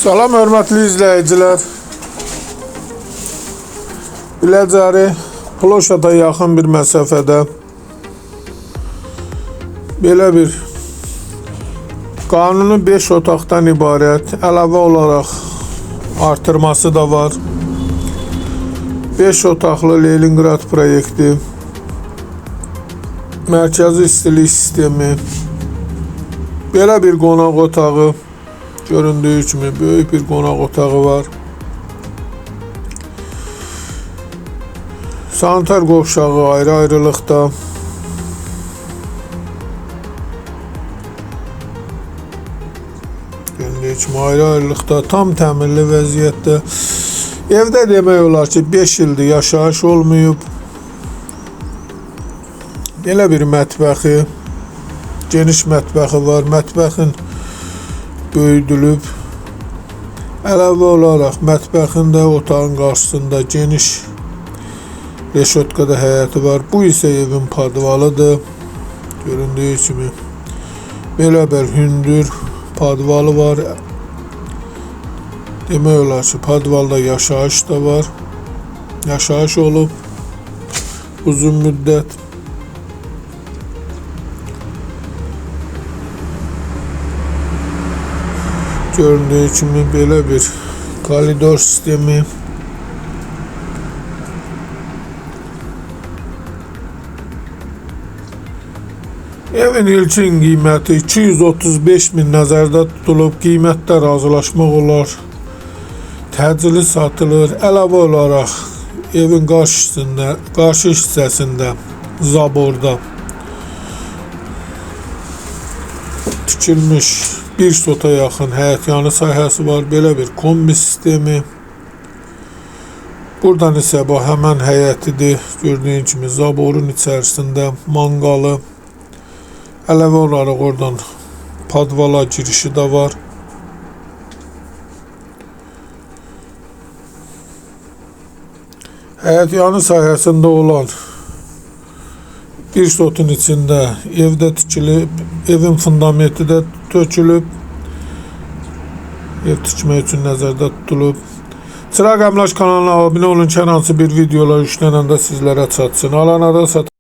Salam hörmətli izləyicilər. Biləcəri Ploşada yaxın bir məsafədə belə bir qanuni 5 otaqdan ibarət, əlavə olaraq artırması da var. 5 otaqlı Leningrad proyekti, mərkəzi istilik sistemi, belə bir qonaq otağı, göründüyü kimi böyük bir qonaq otağı var. Sanitar qovşağı ayrı-ayrılıqda. Göründüyü kimi ayrı-ayrılıqda, tam təmirli vəziyyətdə. Evdə demək olar ki, 5 ildir yaşayış olmayıb. Belə bir mətbəxi, geniş mətbəxi var. Mətbəxin böyüdülüb. Əlavə olaraq mətbəxin də otağın qarşısında geniş reşotkada həyəti var. Bu isə evin podvalıdır. Göründüyü kimi belə bir hündür podvalı var. Demək olar ki, podvalda yaşayış da var. Yaşayış olub uzun müddət. Göründüyü kimi belə bir koridor sistemi. Evin ilkin qiyməti 235 min nəzərdə tutulub. Qiymətdə razılaşmaq olar. Təcili satılır. Əlavə olaraq evin qarşı hissəsində zaborda tikilmiş bir sota yaxın həyətyanı sahəsi var. Belə bir kombi sistemi. Buradan isə bu həmən həyətidir. Gördüyün kimi zaborun içərisində manqalı. Əlavə olaraq oradan podvala girişi də var. Həyətyanı sahəsində olan bir sotun içində evdə tikilib, evin fundamenti də tökülüb, ev tikmək üçün nəzərdə tutulub. Çıraq Əmlak kanalına abunə olun ki, hər hansı bir videolar yüklənəndə sizlərə çatsın. Alana da satan